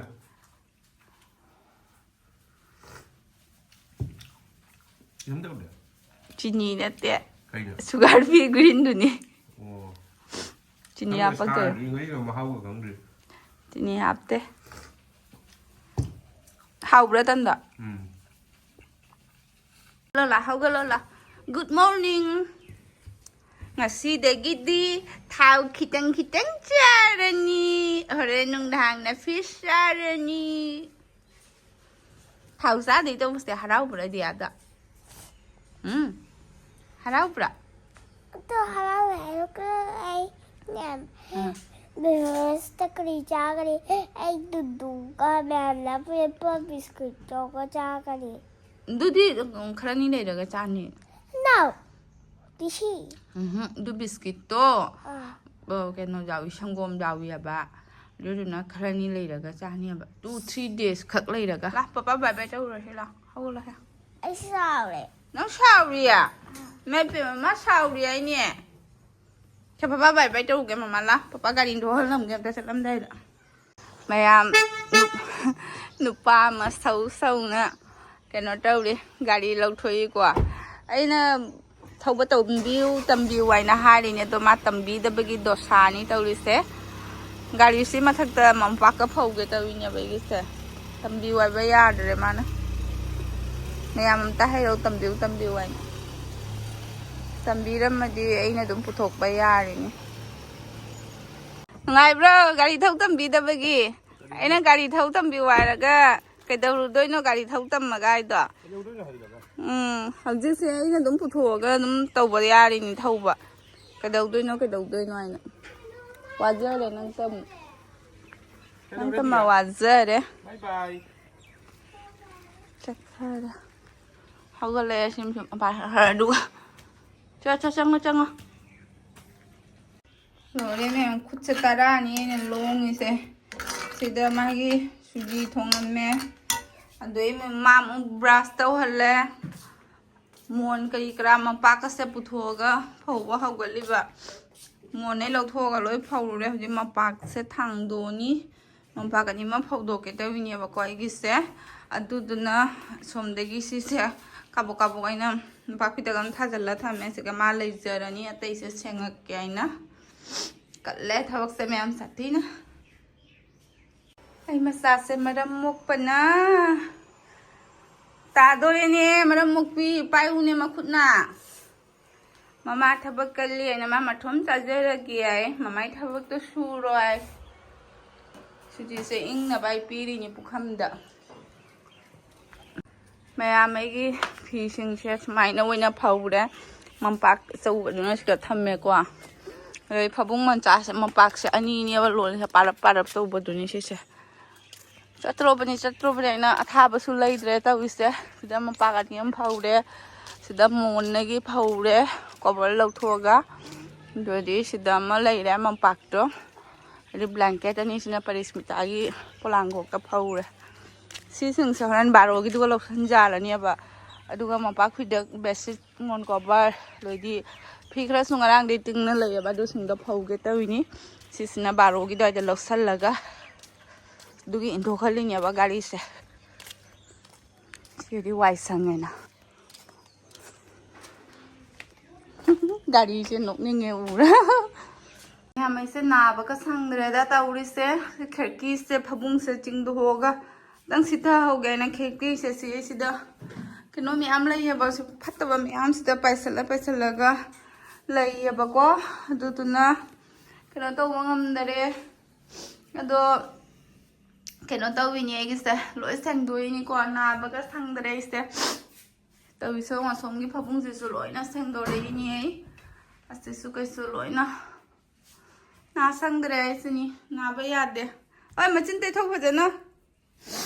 ꯀꯩꯝ ꯇꯧꯗꯦ꯫ ꯆꯤꯅꯤ ꯅꯠꯇꯦ꯫ ꯀꯩꯅꯣ? ꯁꯨꯒꯔ ꯐ꯭ꯔꯤ ꯒ꯭ꯔꯤꯟꯗꯨꯅꯤ꯫ ꯑꯣ꯫ ꯆꯤꯅꯤ ꯈꯪꯗꯦ, ꯍꯥꯞꯄꯛꯇꯣꯏ꯫ ꯁꯥꯗ꯭ꯔꯤꯉꯩꯒ ꯃꯍꯥꯎꯒ ꯈꯪꯗ꯭ꯔꯤ꯫ ꯆꯤꯅꯤ ꯍꯥꯞꯇꯦ꯫ ꯍꯥꯎꯕ꯭ꯔꯥ ꯇꯟꯗꯣ? ꯎꯝ꯫ ꯂꯣꯂꯥ, ꯍꯧꯒꯠꯂꯣꯂꯥ꯫ Good morning. ꯉꯁꯤꯗꯒꯤꯗꯤ ꯊꯥꯎ ꯈꯤꯇꯪ ꯈꯤꯇꯪ ꯆꯥꯔꯅꯤ꯫ ꯍꯣꯔꯦꯟ ꯅꯨꯡꯗꯥꯡꯅ ꯐꯤꯁ ꯆꯥꯔꯅꯤ꯫ ꯊꯥꯎ ꯆꯥꯗꯣꯏ ꯇꯧꯕꯁꯦ ꯍꯔꯥꯎꯕ꯭ꯔꯥ ꯗꯤꯌꯥꯗ? ꯎꯝ꯫ ꯍꯔꯥꯎꯕ꯭ꯔꯥ? ꯑꯗꯨ ꯍꯔꯥꯎꯋꯦ꯫ ꯑꯗꯨꯒ ꯑꯩꯅꯦ ꯎꯝ꯫ ꯕ꯭ꯔꯦꯛꯐꯥꯁꯇ ꯀꯔꯤ ꯆꯥꯒꯅꯤ? ꯑꯩ ꯗꯨꯗꯨꯒ ꯃꯌꯥꯝꯅ ꯄꯤꯔꯛꯄ ꯕꯤꯁꯀꯤꯠꯇꯨꯒ ꯆꯥꯒꯅꯤ꯫ ꯑꯗꯨꯗꯤ ꯈꯔꯅꯤ ꯂꯩꯔꯒ ꯆꯥꯅꯤ꯫ No! ꯇꯤꯁꯤ꯫ ꯎꯝꯍꯨꯝ, ꯑꯗꯨ ꯕꯤꯁꯀꯤꯠꯇꯣ ꯑꯥ꯫ ꯑ, ꯀꯩꯅꯣ ꯌꯥꯎꯏ, ꯁꯪꯒꯣꯝ ꯌꯥꯎꯏ ꯍꯥꯏꯕ꯫ ꯑꯗꯨꯗꯨꯅ ꯈꯔꯅꯤ ꯂꯩꯔꯒ ꯆꯥꯅꯤ ꯍꯥꯏꯕ꯫ Two three days ꯈꯛ ꯂꯩꯔꯒ꯫ ꯂꯥ, ꯄꯄꯥ bye bye ꯇꯧꯔꯨꯔꯁꯤ ꯂꯥ꯫ ꯍꯧꯒꯠꯂꯣ ꯍꯦ꯫ ꯑꯩ ꯁꯥꯎꯔꯦ꯫ ꯅꯪ ꯁꯥꯎꯔꯤꯌꯦ? ꯏꯃꯥ ꯏꯕꯦꯝꯃ, ꯃꯥ ꯁꯥꯎꯔꯤ ꯍꯥꯏꯅꯦ꯫ ꯁꯦ, ꯄꯄꯥ bye bye ꯇꯧꯔꯨꯒꯦ ꯃꯃꯥ ꯂꯥ꯫ ꯄꯄꯥ ꯒꯥꯔꯤ ꯊꯧꯍꯜꯂꯝꯒꯦ ꯑꯝꯇ ꯆꯠꯂꯝꯗꯥꯏꯗ꯫ ꯃꯌꯥꯝ ꯅꯨ-, ꯅꯨꯄꯥ ꯑꯃ ꯁꯧ ꯁꯧꯅ ꯀꯩꯅꯣ ꯇꯧꯔꯤ, ꯒꯥꯔꯤ ꯂꯧꯊꯣꯛꯏꯀꯣ꯫ ꯑꯩꯅ ꯊꯧꯕ ꯇꯝꯕꯤꯌꯨ, ꯇꯝꯕꯤꯌꯨ ꯍꯥꯏꯅ ꯍꯥꯏꯔꯤꯅꯦ, ꯑꯗꯣ ꯃꯥ ꯇꯝꯕꯤꯗꯕꯒꯤ ꯗꯣꯁꯥꯅꯤ ꯇꯧꯔꯤꯁꯦ꯫ ꯒꯥꯔꯤꯁꯤ ꯃꯊꯛꯇ ꯃꯝꯄꯥꯛꯀ ꯐꯧꯒꯦ ꯇꯧꯔꯤꯅꯦꯕ ꯑꯩꯒꯤꯁꯦ꯫ ꯇꯝꯕꯤꯌꯨ ꯍꯥꯏꯕ ꯌꯥꯗ꯭ꯔꯦ ꯃꯥꯅ꯫ ꯃꯌꯥꯝ ꯑꯝꯇ ꯍꯩꯔꯧ, ꯇꯝꯕꯤꯌꯨ, ꯇꯝꯕꯤꯌꯨ ꯍꯥꯏꯅ꯫ ꯇꯝꯕꯤꯔꯝꯃꯗꯤ ꯑꯩꯅ ꯑꯗꯨꯝ ꯄꯨꯊꯣꯛꯄ ꯌꯥꯔꯤꯅꯤ꯫ ꯅꯨꯡꯉꯥꯏꯕ꯭ꯔꯣ ꯒꯥꯔꯤ ꯊꯧ ꯇꯝꯕꯤꯗꯕꯒꯤ? ꯑꯩꯅ ꯒꯥꯔꯤ ꯊꯧ ꯇꯝꯕꯤꯌꯨ ꯍꯥꯏꯔꯒ ꯀꯩꯗꯧꯔꯨꯗꯣꯏꯅꯣ ꯒꯥꯔꯤ ꯊꯧ ꯇꯝꯃꯒ ꯍꯥꯏꯗꯣ? ꯎꯝ, ꯍꯧꯖꯤꯛꯁꯦ ꯑꯩꯅ ꯑꯗꯨꯝ ꯄꯨꯊꯣꯛꯑꯒ ꯑꯗꯨꯝ ꯇꯧꯕ ꯌꯥꯔꯤꯅꯤ ꯊꯧꯕ꯫ ꯀꯩꯗꯧꯗꯣꯏꯅꯣ, ꯀꯩꯗꯧꯗꯣꯏꯅꯣ ꯍꯥꯏꯅ꯫ ꯋꯥꯖꯔꯦ ꯅꯪ ꯇꯝ-, ꯅꯪ ꯇꯝꯕ ꯋꯥꯖꯔꯦ꯫ Bye bye. ꯆꯠꯈ꯭ꯔꯦ꯫ ꯍꯧꯒꯠꯂꯛꯑꯦ ꯁꯤꯝ ꯁꯨꯝ ꯃꯄꯥ ꯈꯔ ꯈꯔ ꯑꯗꯨꯒ꯫ ꯆꯣ, ꯆꯣ, ꯆꯪꯉꯣ, ꯆꯪꯉꯣ꯫ ꯂꯣꯏꯔꯦ ꯃꯌꯥꯝ, ꯈꯨꯠꯁꯦ ꯇꯔꯥꯅꯤ ꯑꯩꯅ ꯂꯣꯡꯉꯤꯁꯦ꯫ ꯁꯤꯗ ꯃꯥꯒꯤ ꯁꯨꯖꯤ ꯊꯣꯡꯉꯝꯃꯦ꯫ ꯑꯗꯩ ꯃꯥ ꯑꯃꯨꯛ ꯕ꯭ꯔꯥꯁ ꯇꯧꯍꯜꯂꯦ꯫ ꯃꯣꯟ ꯀꯔꯤ ꯀꯔꯥ ꯃꯄꯥꯛꯀꯁꯦ ꯄꯨꯊꯣꯛꯑꯒ ꯐꯧꯕ ꯍꯧꯒꯠꯂꯤꯕ꯫ ꯃꯣꯟꯗꯩ ꯂꯧꯊꯣꯛꯑꯒ ꯂꯣꯏ ꯐꯧꯔꯨꯔꯦ꯫ ꯍꯧꯖꯤꯛ ꯃꯄꯥꯛꯁꯦ ꯊꯥꯡꯗꯣꯛꯑꯅꯤ꯫ ꯃꯄꯥꯛ ꯑꯅꯤꯃꯛ ꯐꯧꯗꯣꯛꯀꯦ ꯇꯧꯔꯤꯅꯦꯕꯀꯣ ꯑꯩꯒꯤꯁꯦ꯫ ꯑꯗꯨꯗꯨꯅ ꯁꯣꯝꯗꯒꯤ ꯁꯤꯁꯦ ꯀꯥꯕꯣꯛ ꯀꯥꯕꯣꯛ ꯑꯩꯅ ꯃꯄꯥꯛ ꯐꯤꯗꯛ ꯑꯃ ꯊꯥꯖꯤꯜꯂ ꯊꯝꯃꯦ꯫ ꯁꯤꯒ ꯃꯥ ꯂꯩꯖꯔꯅꯤ, ꯑꯇꯩꯁꯦ ꯁꯦꯡꯉꯛꯀꯦ ꯍꯥꯏꯅ꯫ ꯀꯜꯂꯦ ꯊꯕꯛꯁꯦ ꯃꯌꯥꯝ ꯁꯥꯊꯤꯅ꯫ ꯑꯩ ꯃꯆꯥꯁꯦ ꯃꯔꯝ ꯃꯣꯛꯄꯅ ꯇꯥꯗꯣꯔꯦꯅꯦ꯫ ꯃꯔꯝ ꯃꯣꯛꯄꯤ ꯄꯥꯏꯌꯨꯅꯦ ꯃꯈꯨꯠꯅ꯫ ꯃꯃꯥ ꯊꯕꯛ ꯀꯜꯂꯤ ꯍꯥꯏꯅ ꯃꯥ ꯃꯊꯣꯝ ꯆꯥꯖꯔꯒꯦ ꯍꯥꯏ꯫ ꯃꯃꯥꯏ ꯊꯕꯛꯇꯣ ꯁꯨꯔꯣꯏ꯫ ꯁꯨꯇꯤꯁꯦ ꯏꯪꯅꯕ ꯑꯩ ꯄꯤꯔꯤꯅꯤ ꯄꯨꯈꯝꯗ꯫ ꯃꯌꯥꯝ ꯑꯩꯒꯤ ꯐꯤꯁꯤꯡꯁꯦ ꯁꯨꯃꯥꯏꯅ ꯑꯣꯏꯅ ꯐꯧꯔꯦ꯫ ꯃꯝꯄꯥꯛ ꯑꯆꯧꯕꯗꯨꯅ ꯁꯤꯗ ꯊꯝꯃꯦꯀꯣ꯫ ꯑꯗꯩ ꯐꯕꯨꯡ ꯃꯆꯥꯁꯦ ꯃꯝꯄꯥꯛꯁꯦ ꯑꯅꯤꯅꯦꯕ ꯂꯣꯜꯂꯤꯁꯦ, ꯄꯥꯔꯞ ꯄꯥꯔꯞ ꯇꯧꯕꯗꯨꯅꯤ ꯁꯤꯁꯦ꯫ ꯆꯠꯇ꯭ꯔꯣꯕꯅꯤ, ꯆꯠꯇ꯭ꯔꯣꯕꯅꯤ ꯍꯥꯏꯅ ꯑꯊꯥꯕꯁꯨ ꯂꯩꯗ꯭ꯔꯦ ꯇꯧꯔꯤꯁꯦ꯫ ꯁꯤꯗ ꯃꯄꯥꯛ ꯑꯅꯤ ꯑꯃ ꯐꯧꯔꯦ, ꯁꯤꯗ ꯃꯣꯟꯗꯒꯤ ꯐꯧꯔꯦ, ꯀꯣꯕꯔ ꯂꯧꯊꯣꯛꯑꯒ꯫ ꯑꯗꯨꯗꯤ ꯁꯤꯗ ꯑꯃ ꯂꯩꯔꯦ ꯃꯝꯄꯥꯛꯇꯣ꯫ ꯑꯗꯩ ꯕ꯭ꯂꯥꯡꯀꯦꯠ ꯑꯅꯤꯁꯤꯅ ꯄꯔꯤꯁꯃꯤꯇꯥꯒꯤ ꯄꯣꯂꯥꯡꯈꯣꯛꯇ ꯐꯧꯔꯦ꯫ ꯁꯤꯁꯤꯡꯁꯦ ꯍꯣꯔꯦꯟ ꯕꯥꯔꯣꯒꯤꯗꯨꯒ ꯂꯧꯁꯟꯖꯥꯔꯅꯦꯕ꯫ ꯑꯗꯨꯒ ꯃꯣꯝꯄꯥꯛ ꯐꯤꯗꯛ, ꯕꯦꯗꯁꯤꯠ, ꯃꯣꯟ ꯀꯣꯕꯔ, ꯑꯗꯩꯗꯤ ꯐꯤ ꯈꯔꯁꯨ ꯉꯔꯥꯡꯗꯩ ꯇꯤꯡꯅ ꯂꯩꯌꯦꯕ, ꯑꯗꯨꯁꯤꯡꯗꯣ ꯐꯧꯒꯦ ꯇꯧꯔꯤꯅꯤ꯫ ꯁꯤꯁꯤꯅ ꯕꯥꯔꯣꯒꯤ ꯑꯗꯨꯋꯥꯏꯗ ꯂꯧꯁꯜꯂꯒ ꯑꯗꯨꯒꯤ ꯏꯟꯊꯣꯛꯍꯜꯂꯤꯅꯦꯕ ꯒꯥꯔꯤꯁꯦ꯫ ꯁꯤꯗꯤ ꯋꯥꯏ ꯁꯪꯉꯦꯅ꯫ ꯒꯥꯔꯤꯁꯦ ꯅꯣꯛꯅꯤꯡꯉꯦ ꯎꯔ꯫ ꯃꯌꯥꯝ ꯑꯩꯁꯦ ꯅꯥꯕꯒ ꯁꯪꯗ꯭ꯔꯦꯗ ꯇꯧꯔꯤꯁꯦ꯫ ꯈꯤꯔꯀꯤꯁꯦ, ꯐꯃꯨꯡꯁꯦ ꯆꯤꯡꯗꯣꯛꯑꯒ ꯈꯤꯇꯪ ꯁꯤꯠꯊꯍꯧꯒꯦꯅ ꯈꯤꯔꯀꯤꯁꯦ ꯁꯤꯁꯤꯗ ꯀꯩꯅꯣ ꯃꯌꯥꯝ ꯂꯩꯌꯦꯕ, ꯁꯤ ꯐꯠꯇꯕ ꯃꯌꯥꯝꯁꯤꯗ ꯄꯥꯏꯁꯜꯂ ꯄꯥꯏꯁꯜꯂꯒ ꯂꯩꯌꯦꯕꯀꯣ꯫ ꯑꯗꯨꯗꯨꯅ ꯀꯩꯅꯣ ꯇꯧꯕ ꯉꯝꯗꯔꯦ꯫ ꯑꯗꯣ ꯀꯩꯅꯣ ꯇꯧꯋꯤꯅꯦ ꯑꯩꯒꯤꯁꯦ, ꯂꯣꯏ ꯁꯦꯡꯗꯣꯛꯏꯅꯤꯀꯣ, ꯅꯥꯕꯒ ꯁꯪꯗ꯭ꯔꯦ ꯑꯩꯁꯦ꯫ ꯇꯧꯔꯤꯁꯦ, ꯑꯁꯣꯝꯒꯤ ꯐꯃꯨꯡꯁꯤꯁꯨ ꯂꯣꯏꯅ ꯁꯦꯡꯗꯣꯔꯛꯏꯅꯦ ꯑꯩ꯫ ꯑꯁꯤꯁꯨ ꯀꯩꯁꯨ ꯂꯣꯏꯅ ꯅꯥ ꯁꯪꯗ꯭ꯔꯦ ꯍꯥꯏꯁꯤꯅꯤ, ꯅꯥꯕ ꯌꯥꯗꯦ꯫ ꯍꯣꯏ, ꯃꯆꯤꯟ ꯇꯩꯊꯣꯛ ꯐꯖꯅ꯫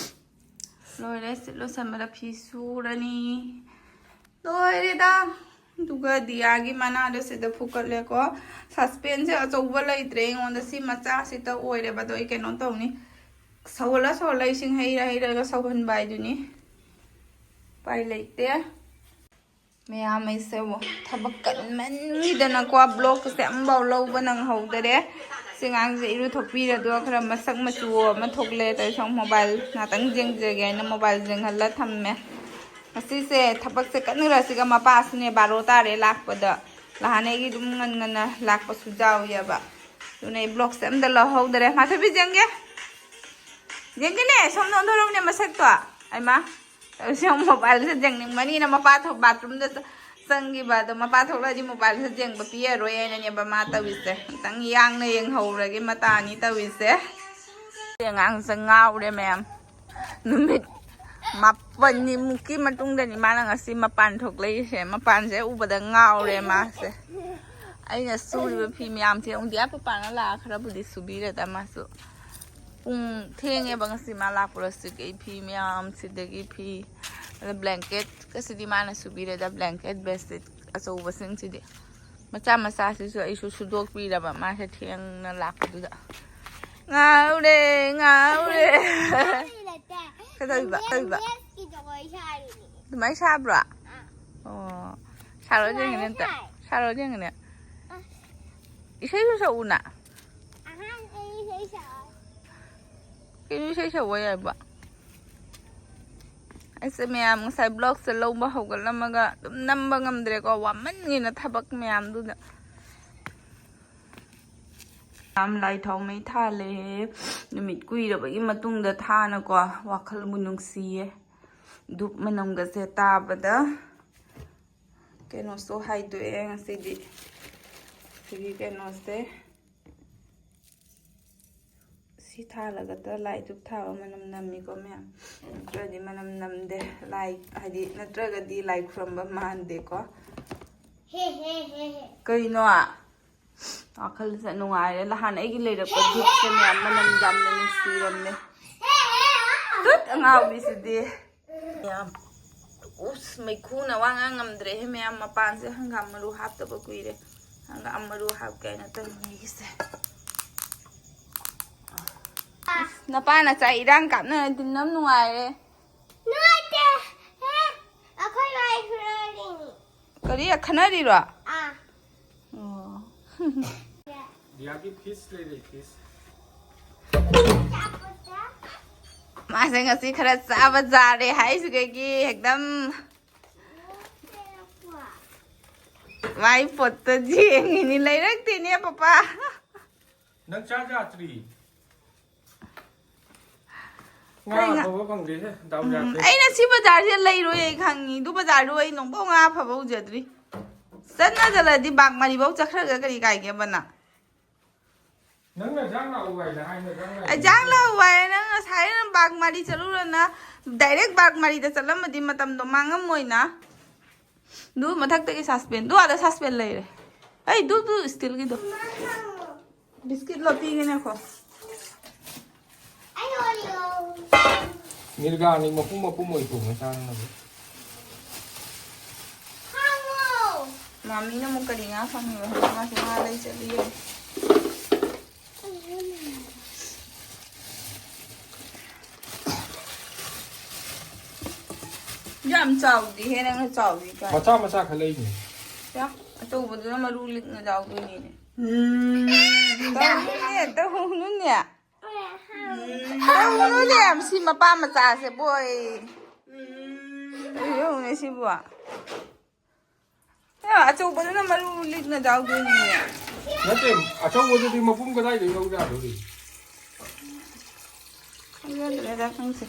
ꯂꯣꯏꯔꯦ, ꯁꯤ ꯂꯣꯏꯁꯟꯕꯗ ꯐꯤ ꯁꯨꯔꯅꯤ꯫ ꯂꯣꯏꯔꯦꯗ꯫ ꯑꯗꯨꯒ ꯗꯤꯌꯥꯒꯤ ꯃꯅꯥꯗꯣ ꯁꯤꯗ ꯐꯨꯀꯠꯂꯦꯀꯣ꯫ ꯁꯁꯄꯦꯟꯁꯦ ꯑꯆꯧꯕ ꯂꯩꯇ꯭ꯔꯦ ꯑꯩꯉꯣꯟꯗ, ꯁꯤ ꯃꯆꯥꯁꯤꯗ ꯑꯣꯏꯔꯦꯕ꯫ ꯑꯗꯣ ꯑꯩ ꯀꯩꯅꯣ ꯇꯧꯅꯤ, ꯁꯧꯍꯜꯂ ꯁꯧꯍꯜꯂ ꯏꯁꯤꯡ ꯍꯩꯔ ꯍꯩꯔꯒ ꯁꯧꯍꯟꯕ ꯍꯥꯏꯗꯨꯅꯤ꯫ ꯎꯄꯥꯏ ꯂꯩꯇꯦ꯫ ꯃꯌꯥꯝ ꯑꯩꯁꯦ ꯊꯕꯛ ꯀꯟꯃꯟꯈꯤꯗꯅꯀꯣ, ꯕ꯭ꯂꯣꯛꯁꯦ ꯑꯃꯐꯥꯎ ꯂꯧꯕ ꯅꯪꯍꯧꯗꯔꯦ꯫ ꯁꯤ ꯑꯉꯥꯡꯁꯦ ꯏꯔꯨ ꯊꯣꯛꯄꯤꯔꯗꯨꯒ ꯈꯔ ꯃꯁꯛ ꯃꯆꯨ ꯑꯃ ꯊꯣꯛꯂꯦ ꯇꯧꯔꯤꯁꯦ꯫ ꯃꯣꯕꯥꯏꯜ ꯉꯥꯛꯇꯪ ꯌꯦꯡꯖꯒꯦ ꯍꯥꯏꯅ ꯃꯣꯕꯥꯏꯜ ꯌꯦꯡꯍꯜꯂ ꯊꯝꯃꯦ꯫ ꯉꯁꯤꯁꯦ ꯊꯕꯛꯁꯦ ꯀꯟꯈ꯭ꯔꯁꯤꯒ ꯃꯄꯥꯁꯨꯅꯦ ꯕꯥꯔꯣ ꯇꯥꯔꯦ ꯂꯥꯛꯄꯗ꯫ ꯅꯍꯥꯟꯉꯩꯒꯤ ꯑꯗꯨꯝ ꯉꯟ ꯉꯟꯅ ꯂꯥꯛꯄꯁꯨ ꯌꯥꯎꯏꯑꯕ꯫ ꯑꯗꯨꯅ ꯑꯩ ꯕ꯭ꯂꯣꯛꯁꯦ ꯑꯝꯇ ꯂꯧꯍꯧꯗꯔꯦ꯫ ꯃꯥꯊꯣꯏꯕꯤ ꯌꯦꯡꯒꯦ꯫ ꯌꯦꯡꯒꯦꯅꯦ, ꯁꯣꯝꯗ ꯑꯣꯟꯊꯣꯔꯛꯎꯅꯦ ꯃꯁꯛꯇꯣ꯫ ꯑꯩꯃ, ꯇꯧꯔꯤꯁꯦ ꯌꯦꯡꯉꯨ, ꯃꯣꯕꯥꯏꯜꯁꯦ ꯌꯦꯡꯅꯤꯡꯕꯅꯤꯅ ꯃꯄꯥ ꯊꯣꯛ-, ꯕꯥꯊꯔꯨꯝꯗ ꯆ-, ꯆꯪꯈꯤꯕ꯫ ꯑꯗꯣ ꯃꯄꯥ ꯊꯣꯛꯂꯛꯑꯗꯤ ꯃꯣꯕꯥꯏꯜꯁꯦ ꯌꯦꯡꯕ ꯄꯤꯔꯔꯣꯏ ꯍꯥꯏꯅꯅꯦꯕ ꯃꯥ ꯇꯧꯔꯤꯁꯦ꯫ ꯈꯤꯇꯪ ꯌꯥꯡꯅ ꯌꯦꯡꯍꯧꯔꯒꯦ ꯃꯇꯥꯅꯤ ꯇꯧꯔꯤꯁꯦ꯫ ꯑꯉꯥꯡꯁꯦ ꯉꯥꯎꯔꯦ ꯃꯌꯥꯝ꯫ ꯅꯨꯃꯤꯠ ꯃꯥꯄꯟꯅꯤꯃꯨꯛꯀꯤ ꯃꯇꯨꯡꯗꯅꯤ ꯃꯥꯅ ꯉꯁꯤ ꯃꯄꯥꯟ ꯊꯣꯛꯂꯛꯏꯁꯦ꯫ ꯃꯄꯥꯟꯁꯦ ꯎꯕꯗ ꯉꯥꯎꯔꯦ ꯃꯥꯁꯦ꯫ ꯑꯩꯅ ꯁꯨꯔꯤꯕ ꯐꯤ ꯃꯌꯥꯝꯁꯦ ꯑꯃꯨꯛ ꯗꯤꯌꯥ ꯄꯄꯥꯅ ꯂꯥꯛꯑ ꯈꯔꯕꯨꯗꯤ ꯁꯨꯕꯤꯔꯦꯗ ꯃꯥꯁꯨ꯫ ꯄꯨꯡ ꯊꯦꯡꯉꯦꯕ ꯉꯁꯤ ꯃꯥ ꯂꯥꯛꯄꯗ꯫ ꯁꯤꯒꯤ ꯐꯤ ꯃꯌꯥꯝꯁꯤꯗꯒꯤ ꯐꯤ, ꯑꯗ ꯕ꯭ꯂꯦꯡꯀꯦꯠꯀꯁꯤꯗꯤ ꯃꯥꯅ ꯁꯨꯕꯤꯔꯦꯗ, ꯕ꯭ꯂꯦꯡꯀꯦꯠ, ꯕꯦꯗꯁꯤꯠ ꯑꯆꯧꯕꯁꯤꯡꯁꯤꯗꯤ꯫ ꯃꯆꯥ ꯃꯆꯥꯁꯤꯁꯨ ꯑꯩꯁꯨ ꯁꯨꯗꯣꯛꯄꯤꯔꯕ ꯃꯥꯁꯦ ꯊꯦꯡꯅ ꯂꯥꯛꯄꯗꯨꯗ꯫ ꯉꯥꯎꯔꯦ, ꯉꯥꯎꯔꯦ꯫ ꯀꯩꯗꯧꯔꯤꯕ? ꯀꯩꯗꯧꯔꯤꯕ? ꯑꯗꯨꯃꯥꯏꯅ ꯁꯥꯕ꯭ꯔꯣ? ꯑꯣ꯫ ꯁꯥꯔꯣ ꯌꯦꯡꯒꯦꯅꯦ ꯑꯝꯇ꯫ ꯁꯥꯔꯣ ꯌꯦꯡꯒꯦꯅꯦ꯫ ꯏꯁꯩꯁꯨ ꯁꯛꯎꯅ꯫ ꯀꯩꯅꯣ ꯏꯁꯩ ꯁꯛꯑꯣ ꯍꯥꯏꯕ? ꯑꯩꯁꯦ ꯃꯌꯥꯝ ꯉꯁꯥꯏ ꯕ꯭ꯂꯣꯛꯁꯦ ꯂꯧꯕ ꯍꯧꯒꯠꯂꯝꯃꯒ ꯑꯗꯨꯝ ꯅꯝꯕ ꯉꯝꯗ꯭ꯔꯦꯀꯣ, ꯋꯥꯃꯟꯒꯤꯅ ꯊꯕꯛ ꯃꯌꯥꯝꯗꯨꯗ꯫ ꯌꯥꯝ ꯂꯥꯏ ꯊꯥꯎ ꯃꯩ ꯊꯥꯜꯂꯦ꯫ ꯅꯨꯃꯤꯠ ꯀꯨꯏꯔꯕꯒꯤ ꯃꯇꯨꯡꯗ ꯊꯥꯅꯀꯣ, ꯋꯥꯈꯜꯕꯨ ꯅꯨꯡꯁꯤꯌꯦ꯫ ꯙꯨꯞ ꯃꯅꯝꯒꯁꯦ ꯇꯥꯕꯗ ꯀꯩꯅꯣꯁꯨ ꯍꯥꯏꯗꯣꯛꯑꯦ ꯉꯁꯤꯗꯤ꯫ ꯁꯤꯒꯤ ꯀꯩꯅꯣꯁꯦ꯫ ꯁꯤ ꯊꯥꯜꯂꯒꯇ ꯂꯥꯏ ꯙꯨꯞ ꯊꯥꯕ ꯃꯅꯝ ꯅꯝꯃꯤꯀꯣ ꯃꯌꯥꯝ꯫ ꯅꯠꯇ꯭ꯔꯗꯤ ꯃꯅꯝ ꯅꯝꯗꯦ꯫ ꯂꯥꯏ, ꯍꯥꯏꯗꯤ, ꯅꯠꯇ꯭ꯔꯒꯗꯤ ꯂꯥꯏ ꯈꯨꯔꯝꯕ ꯃꯥꯟꯗꯦꯀꯣ꯫ ꯍꯦ, ꯍꯦ, ꯍꯦ, ꯍꯦ꯫ ꯀꯩꯅꯣ? ꯋꯥꯈꯜꯁꯦ ꯅꯨꯡꯉꯥꯏꯔꯦ꯫ ꯅꯍꯥꯟ ꯑꯩꯒꯤ ꯂꯩꯔꯛꯄ ꯙꯨꯞꯁꯦ ꯃꯌꯥꯝ ꯃꯅꯝ ꯌꯥꯝꯅ ꯅꯨꯡꯁꯤꯔꯝꯃꯦ꯫ ꯇꯨꯠ ꯑꯉꯥꯎꯕꯤꯁꯤꯗꯤ꯫ ꯃꯌꯥꯝ, ꯎꯁ, ꯃꯩꯈꯨꯅ ꯋꯥ ꯉꯥꯡ ꯉꯝꯗ꯭ꯔꯦꯍꯦ ꯃꯌꯥꯝ꯫ ꯃꯄꯥꯟꯁꯦ ꯍꯪꯒꯥꯝ ꯃꯔꯨ ꯍꯥꯞꯇꯕ ꯀꯨꯏꯔꯦ꯫ ꯍꯪꯒꯥꯝ ꯃꯔꯨ ꯍꯥꯞꯀꯦ ꯍꯥꯏꯅ ꯇꯧꯔꯤꯅꯦ ꯑꯩꯒꯤꯁꯦ꯫ ꯅꯄꯥ ꯅꯆꯥ ꯏꯔꯥꯡ ꯀꯥꯞꯅꯔ ꯇꯤꯟꯅ ꯅꯨꯡꯉꯥꯏꯔꯦ꯫ ꯅꯨꯡꯉꯥꯏꯇꯦ꯫ ꯍꯦ, ꯑꯩꯈꯣꯏ ꯋꯥꯏ ꯍꯨꯔꯥꯜꯂꯤꯅꯤ꯫ ꯀꯔꯤ? ꯈꯟꯅꯔꯤꯔꯣ? ꯑꯥ꯫ ꯑꯣ꯫ ꯗꯤꯌꯥꯒꯤ ꯐꯤꯁ ꯂꯩꯔꯦ, ꯐꯤꯁ꯫ ꯃꯥꯁꯦ ꯉꯁꯤ ꯈꯔ ꯆꯥꯕ ꯖꯥꯔꯦ ꯍꯥꯏꯁꯤꯗꯒꯤ ꯍꯦꯛꯇꯝ ꯃꯥꯏ ꯄꯣꯠꯇ ꯌꯦꯡꯉꯤꯅꯤ, ꯂꯩꯔꯛꯇꯦꯅꯦ ꯄꯄꯥ꯫ ꯅꯪ ꯆꯥ ꯌꯥꯗ꯭ꯔꯤ? ꯉꯥ ꯑꯩ ꯉꯥ-, ꯑꯐꯕ ꯐꯪꯗꯦꯍꯦ, ꯗꯥꯎ ꯎꯝ, ꯌꯥꯗꯦ꯫ ꯑꯩꯅ ꯁꯤ ꯕꯖꯥꯔꯁꯦ ꯂꯩꯔꯣꯏ ꯑꯩ ꯈꯪꯉꯤ꯫ ꯑꯗꯨ ꯕꯖꯥꯔꯗꯨ ꯑꯩ ꯅꯣꯡꯐꯥꯎ ꯉꯥ ꯑꯐꯕ ꯎꯖꯗ꯭ꯔꯤ꯫ ꯆꯠꯅ ꯆꯠꯂꯗꯤ ꯕꯥꯒꯃꯥꯔꯤꯐꯧ ꯆꯠꯈ꯭ꯔꯒ ꯀꯔꯤ ꯀꯥꯏꯒꯦꯕ ꯅꯪ? ꯅꯪꯅ ꯖꯥꯡ ꯂꯥꯛꯎ ꯍꯥꯏꯅ ꯍꯥꯏꯅ ꯖꯥꯡ ꯂꯥꯛꯏ꯫ ꯑꯩ ꯖꯥꯡ ꯂꯥꯛꯎ ꯍꯥꯏ, ꯅꯪ ꯉꯁꯥꯏ ꯅꯪ ꯕꯥꯒꯃꯥꯔꯤ ꯆꯠꯂꯨꯔꯅ, direct ꯕꯥꯒꯃꯥꯔꯤꯗ ꯆꯠꯂꯝꯃꯗꯤ ꯃꯇꯝꯗꯣ ꯃꯥꯡꯉꯝꯃꯣꯏꯅ꯫ ꯑꯗꯨ ꯃꯊꯛꯇꯒꯤ ꯁꯁꯄꯦꯟ, ꯑꯗꯨ ꯑꯥꯗ ꯁꯁꯄꯦꯟ ꯂꯩꯔꯦ꯫ ꯑꯩ ꯗꯨ, ꯗꯨ ꯏꯁꯇꯤꯜꯒꯤꯗꯣ꯫ ꯕꯤꯁꯀꯤꯠ ꯂꯣ ꯄꯤꯒꯦꯅꯦꯀꯣ꯫ ꯃꯤꯔꯒꯥꯅꯤ ꯃꯄꯨꯝ ꯃꯄꯨꯝ ꯑꯣꯏ ꯊꯣꯡꯉꯦ ꯆꯥꯅꯕ꯫ ꯃꯥꯃꯤꯅ ꯑꯃꯨꯛ ꯀꯔꯤ ꯉꯥ ꯐꯪꯉꯤꯕ? ꯍꯧꯖꯤꯛ ꯃꯥꯁꯦ ꯉꯥ ꯂꯩ ꯆꯠꯂꯤꯌꯦ꯫ ꯌꯥꯝ ꯆꯥꯎꯗꯦꯍꯦ, ꯅꯪꯅ ꯆꯥꯎꯗꯦ ꯀꯥꯏ꯫ ꯃꯆꯥ ꯃꯆꯥ ꯈꯔ ꯂꯩꯕꯅꯦ꯫ ꯌꯥ, ꯑꯆꯧꯕꯗꯨꯅ ꯃꯔꯨ ꯂꯤꯛꯅ ꯆꯥꯎꯗꯣꯏꯅꯤꯅꯦ꯫ ꯎꯝ꯫ ꯇꯧꯅꯨꯅꯦ, ꯇꯧꯅꯨꯅꯦ꯫ ꯇꯧꯅꯨꯅꯦ, ꯁꯤ ꯃꯄꯥ ꯃꯆꯥꯁꯦ ꯕꯣꯏ꯫ ꯀꯔꯤ ꯌꯦꯡꯉꯨꯅꯦ ꯁꯤꯕꯨ? ꯑꯦ, ꯑꯆꯧꯕꯗꯨꯅ ꯃꯔꯨ ꯂꯤꯛꯅ ꯌꯥꯎꯗꯣꯏꯅꯤꯅꯦ꯫ ꯅꯠꯇꯦ, ꯑꯆꯧꯕꯗꯨꯗꯤ ꯃꯄꯨꯝ ꯀꯗꯥꯏꯗꯒꯤ ꯂꯧ ꯌꯥꯗꯣꯔꯤ? ꯈꯪꯖꯗ꯭ꯔꯦꯗ, ꯈꯪꯁꯦ꯫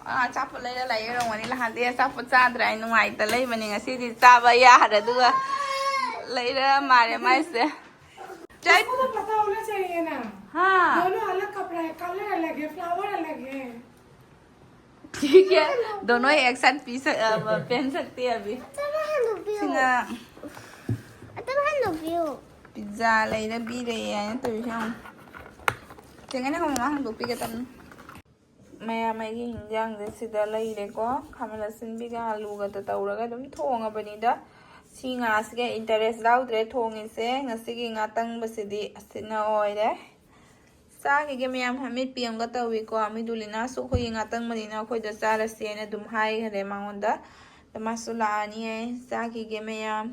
ꯑꯥ, ꯑꯆꯥꯄꯣꯠ ꯂꯩꯔ ꯂꯩꯔꯝꯒꯅꯤ꯫ ꯅꯍꯥꯟꯗꯩ ꯑꯆꯥꯄꯣꯠ ꯆꯥꯗ꯭ꯔꯦ꯫ ꯑꯩ ꯅꯨꯡꯉꯥꯏꯇ ꯂꯩꯕꯅꯤ꯫ ꯉꯁꯤꯗꯤ ꯆꯥꯕ ꯌꯥꯔꯦ꯫ ꯑꯗꯨꯒ ꯂꯩꯔ ꯃꯥꯜꯂꯦ ꯃꯥꯏꯁꯦ꯫ ꯆꯠ-, उसको तो पता होना चाहिए ना। हाँ। दोनों अलग कपड़ा है, कलर अलग है, फ्लावर अलग है। ठीक है, दोनों एक साथ पी सक-, अ, पहन सकते हैं अभी। ꯑꯇꯣꯞꯄ ꯍꯟꯗꯣꯛꯄꯤꯌꯣ꯫ ꯁꯤꯅ ꯑꯇꯣꯞꯄ ꯍꯟꯗꯣꯛꯄꯤꯌꯣ꯫ ꯄꯤꯖꯥ ꯂꯩꯔ ꯄꯤꯔꯦ ꯍꯥꯏꯅ ꯇꯧꯔꯤꯁꯦ ꯌꯦꯡꯉꯣ꯫ ꯆꯦꯡꯒꯩꯅ ꯀꯃꯥꯏꯅ ꯍꯟꯗꯣꯛꯄꯤꯒꯗꯕꯅꯣ? ꯃꯌꯥꯝ ꯑꯩꯒꯤ ꯍꯤꯟꯖꯥꯡꯁꯦ ꯁꯤꯗ ꯂꯩꯔꯦꯀꯣ꯫ ꯈꯥꯃꯦꯟ ꯑꯁꯤꯟꯕꯤꯒ ꯑꯂꯨꯒꯗ ꯇꯧꯔꯒ ꯑꯗꯨꯝ ꯊꯣꯡꯉꯕꯅꯤꯗ꯫ ꯁꯤ ꯉꯥꯁꯤꯒ interest ꯌꯥꯎꯗ꯭ꯔꯦ ꯊꯣꯡꯉꯤꯁꯦ꯫ ꯉꯁꯤꯒꯤ ꯉꯥꯇꯪꯕꯁꯤꯗꯤ ꯑꯁꯤꯅ ꯑꯣꯏꯔꯦ꯫ ꯆꯥꯈꯤꯒꯦ ꯃꯌꯥꯝ, ꯃꯤꯠꯄꯤ ꯑꯃꯒ ꯇꯧꯏꯀꯣ꯫ ꯃꯤꯗꯨꯂꯤꯅꯥꯁꯨ ꯑꯩꯈꯣꯏꯒꯤ ꯉꯥꯇꯪꯕꯅꯤꯅ ꯑꯩꯈꯣꯏꯗ ꯆꯥꯔꯁꯦꯅ ꯑꯗꯨꯝ ꯍꯥꯏꯈꯔꯦ ꯃꯉꯣꯟꯗ꯫ ꯃꯥꯁꯨ ꯂꯥꯛꯑꯅꯤꯌꯦ꯫ ꯆꯥꯈꯤꯒꯦ ꯃꯌꯥꯝ꯫